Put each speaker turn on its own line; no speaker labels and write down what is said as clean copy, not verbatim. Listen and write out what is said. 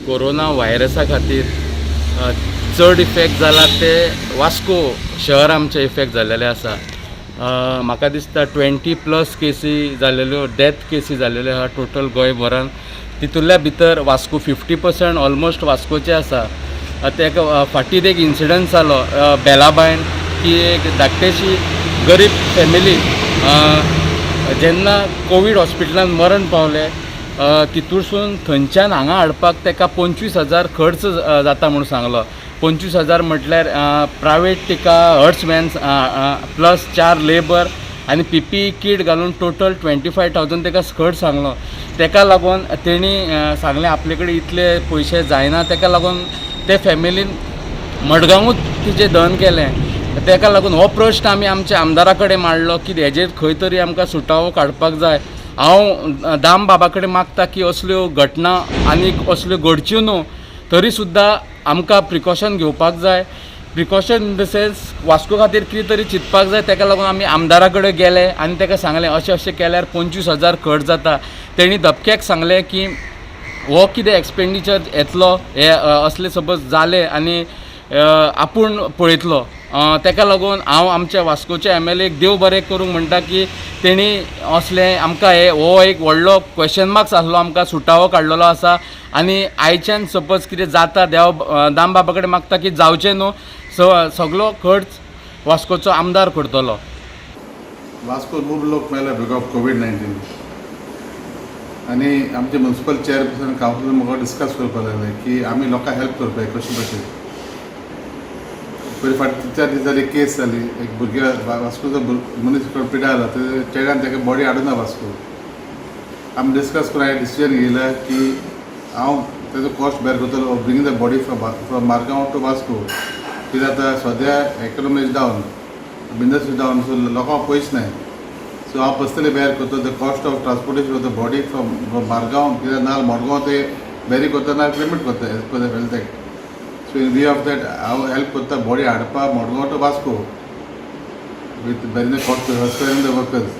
Corona व्हायरसा खातीर चड effect जाला ते वास्को शहर आमचें इफेक्ट जाल्लेलें आसा. म्हाका दिसता 20+ केसी जाल्लेल्यो, डेथ केसी जाल्लेल्यो आहा टोटल गोंयभरान. तितूंतल्या भितर वास्को 50% ऑलमोस्ट वास्कोचे आसा. तेका फाटीं एक इन्सिडंट जालो बेलाबायन की एक धाकटेशी गरीब फॅमिली जेन्ना कोवीड हॉस्पिटलान मरण पावले, तितूरसून थंयच्यान हांगा हाडपाक ताका 25,000 खर्च जाता म्हूण सांगलो. 25,000 म्हटल्यार प्रायवेट तिका हर्स व्हॅन प्लस चार लेबर आनी पीपीई कीट घालून टोटल 25,000 ताका खर्च सांगलो. ताका लागून तेणी सांगलें, आपले कडेन इतले पयशे जायना. ताका लागून ते फॅमिलीन मडगांवूच तिचें दहन केलें. ताका लागून हो प्रश्न आमी आमच्या आमदारा कडेन मांडलो की हेजेर खंय तरी आमकां सुटावो काडपाक जाय. हांव दाम बाबा कडेन मागता की असल्यो घटना आनीक असल्यो घडच्यो न्हू, तरी सुद्दां आमकां प्रिकॉशन घेवपाक जाय. Precaution in the sense, Vasco खातीर कितें तरी चिंतपाक जाय. ताका लागून आमी आमदारा कडेन गेले आनी ताका सांगलें, अशें अशें केल्यार 25,000 खर्च जाता. तेणी धपक्याक सांगलें की हो कितें एक्सपेंडिचर येतलो हे असले सपोज जाले आनी आपूण पळयतलो. ताका लागून हांव आमच्या वास्कोच्या एमएलएक देव बरें करूंक म्हणटा की तेणी असलें आमकां हे हो एक व्हडलो क्वेश्चन मार्क्स आसलो, आमकां सुटावो काडलेलो आसा. आनी आयच्यान सपोज कितें जाता, देव दाम बाबा कडेन मागता की जावचें न्हू. सगलो खर्च वास्कोचो आमदार करतलो.
वास्को खूब लोक मेले because of Covid 19. आनी आमचे म्युन्सिपल चेअरपर्सन, कावन्सिलर म्हाका डिस्कस करपाक लागले की आमी लोकांक हेल्प करपाक कशें भशेन. पयलीं फाटीं 3-4 दीस जाली एक केस जाली. एक भुरग्या वास्कोचो मनीस पिडा आला, ते चेड्यान ताका बॉडी हाडूना वास्को. आमी डिस्कस करून हांवें डिसिजन घेयला की हांव तेजो कॉस्ट बेर करतलो, bring the body from Margao to Vasco. कित्याक आतां सद्या economy is down, business is down, so लोकांक पयशे नाय. सो हांव पर्सनली बेर करतो the cost of transportation of the body from Margao. कित्याक ना मडगांव ते बेरी करता ना क्रिमेट करता as per the health act. So in view of that हांव हेल्प करता बॉडी हाडपाक Madgaon to Vasco with bearing the cost to the workers.